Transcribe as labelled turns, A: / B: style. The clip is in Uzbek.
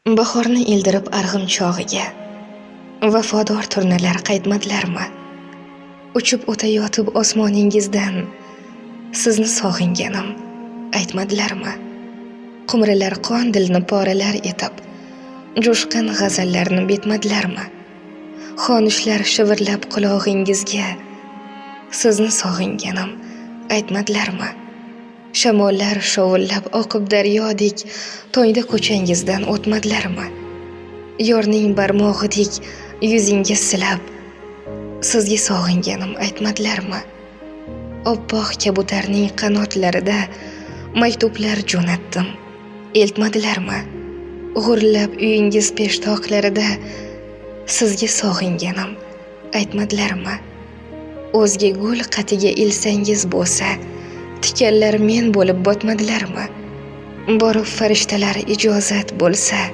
A: Bahorni ildirib arg'imchog'iga, vafodor turnalar qaytmadilarmi? Uchib o'tayotib osmoningizdan, sizni sog'inganim aytmadilarmi? Qumrilar qon dilni poralar etib, jo'shqin g'azallarni bitmadilarmi? Xonishlar shivirlab qulog'ingizga, sizni sog'inganim aytmadilarmi? Shamollar shovullab oqib daryodek, tongda ko'changizdan o'tmadilarmi? Yorning barmog'idek yuzingiz silab, sizga sog'inganim aytmadilarmi? Oppoq kabutarning qanotlarida maktublar jo'natdim, eltmadilarmi? G'urillab uyingiz peshtoqlarida sizga sog'inganim aytmadilarmi? O'zga gul qatiga ilsangiz bo'lsa, tikanlar men bo'lib botmadilarmi? Borib farishtalar ijozat bo'lsa.